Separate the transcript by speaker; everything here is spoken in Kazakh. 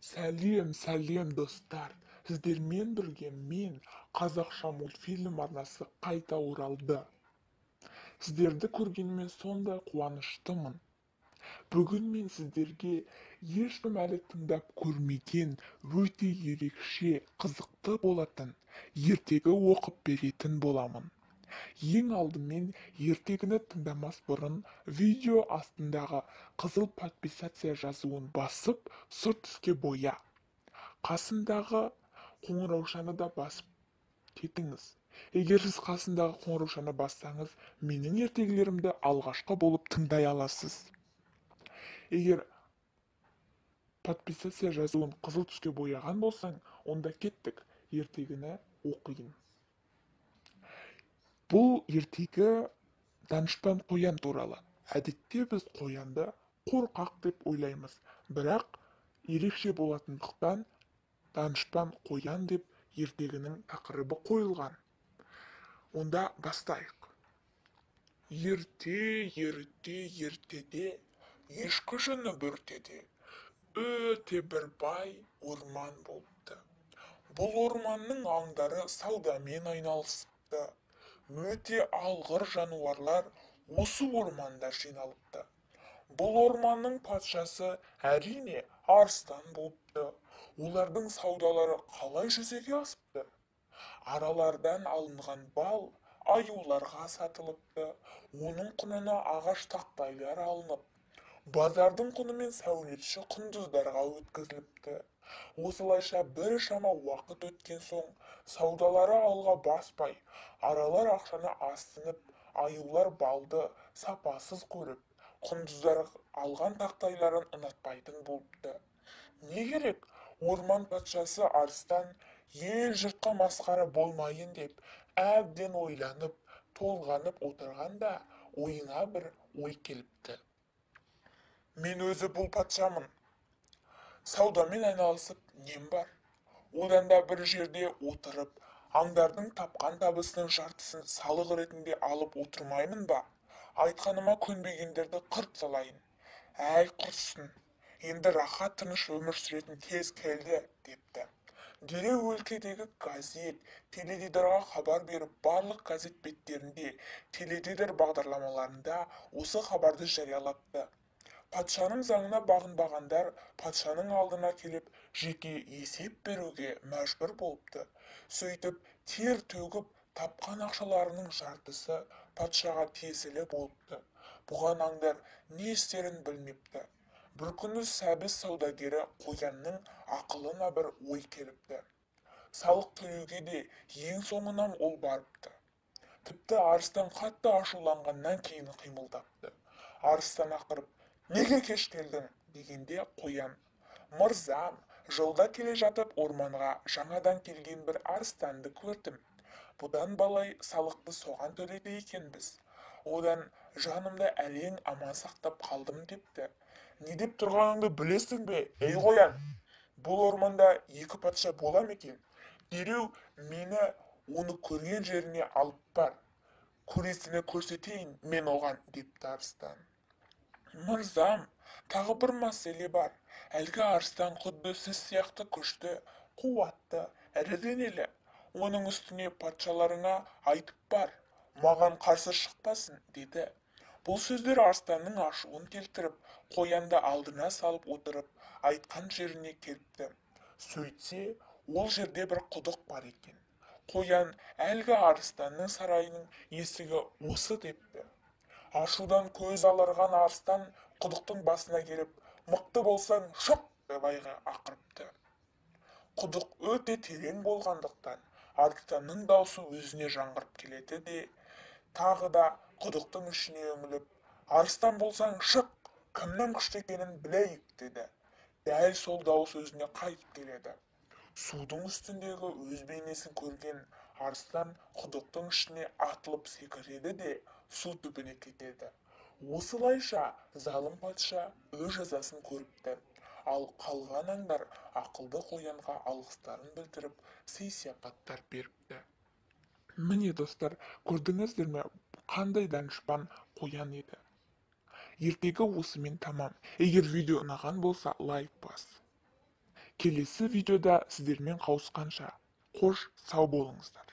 Speaker 1: Сәлем, сәлем, достар! Сіздермен бірге мен, Қазақша мультфильм арнасы қайта оралды. Сіздерді көргеніме сондай қуаныштымын. Бүгін мен сіздерге ешкім әлі тыңдап көрмеген өте ерекше, қызықты болатын ертегі оқып беретін боламын. Ең алдымен ертегіні тыңдамас бұрын видео астындағы қызыл подписаться жазуын басып, сұр түске боя. Қасындағы қоңыраушаны да басып кетіңіз. Егер сіз қасындағы қоңыраушаны бассаңыз, менің ертегілерімді алғашқы болып тыңдай аласыз. Егер подписаться жазуын қызыл түске бояған болсаң, онда кеттік, ертегіні оқиын. Бұл ертегі данышпан қоян туралы. Әдетте біз қоянды қорқақ деп ойлаймыз, бірақ ерекше болатындықтан данышпан қоян деп ертегінің тақырыбы қойылған. Онда бастайық. Ерте, ерте, ертеде, ешкі жүні бөртеде, өте бір бай орман болыпты. Бұл орманның аңдары саудамен айналысыпты. Өте алғыр жануарлар осы орманда жиналыпты. Бұл орманның патшасы, әрине, арыстан болыпты. Олардың саудалары қалай жүзеге асыпты? Аралардан алынған бал аюларға сатылыпты. Оның құнына ағаш тақтайлар алынып, базардың құнымен сәулетші құндыздарға өткізіліпті. Осылайша біршама уақыт өткен соң саудалары алға баспай, аралар ақшаны азсынып, аюлар балды сапасыз көріп, құндыздар алған тақтайларын ұнатпайтын болыпты. Не керек, орман патшасы арыстан ел жұртқа масқара болмайын деп әбден ойланып, толғанып отырғанда ойына бір ой келіпті. Мен өзі бұл патшамын. Саудамен айналысып нем бар? Одан да бір жерде отырып, аңдардың тапқан табысының жартысын салық ретінде алып отырмаймын ба? Айтқаныма көнбегендерді қырып салайын. Әй, құрсын, енді рахат тыныш өмір сүретін кез келді, депті. Дереу өлкедегі газет, теледидарға хабар беріп, барлық газет беттерінде, теледидар бағдарламаларында осы хабарды жариялапты. Патшаның заңына бағынбағандар патшаның алдына келіп, жеке есеп беруге мәжбүр болыпты. Сөйтіп, тер төгіп, тапқан ақшаларының жартысы патшаға тиесілі болыпты. Бұған аңдар не істерін білмепті. Бір күні сәбіз саудагері қоянның ақылына бір ой келіпті. Салық төлеуге де ең соңынан ол барыпты. Тіпті арыстан қатты ашуланғаннан кейін қимылдапты. Арыстан ақырып, неге кеш келдің дегенде қоян, мырзам, жолда келе жатып орманға жаңадан келген бір арыстанды көрдім. Бұдан балай салықты соған төлейді екенбіз. Одан жанымды әрең аман сақтап қалдым депті. Не деп тұрғаныңды білесің бе, ей қоян? Бұл орманда екі патша бола ма екен? Дереу мені оны көрген жеріне алып бар. Көресіні көрсетейін мен оған, депті арыстан. Мырзам, тағы бір мәселе бар. Әлгі арыстан құдды сіз сияқты күшті, қуатты, ірі денелі. Оның үстіне патшаларыңа айтып бар, маған қарсы шықпасын, деді. Бұл сөздер арыстанның ашуын келтіріп, қоянды алдына салып отырып, айтқан жеріне келіпті. Сөйтсе, ол жерде бір құдық бар екен. Қоян әлгі арыстанның сарайының есігі осы депті. Ашудан көз аларған арыстан құдықтың басына келіп, мықты болсаң шық деп ақырыпты. Құдық өте терең болғандықтан арыстанның даусы өзіне жаңғырып келеді де, тағы да құдықтың ішіне үңіліп, арыстан болсаң шық, кімнің күшті екенін білейік, деді. Дәл сол дауыс өзіне қайтып келеді. Судың үстіндегі өз бейнесін көрген арыстан құдықтың ішіне атылып секіреді де, су түбіне кетеді. Осылайша залым патша өз жазасын көріпті. Ал қалған аңдар ақылды қоянға алғыстарын білдіріп, сый-сияпаттар беріпті. Міне, достар, көрдіңіздер ме, қандай данышпан қоян еді. Ертегі осымен тамам. Егер видео ұнаған болса, лайк бас. Келесі видеода сіздермен қауышқанша, қош, сау болыңыздар.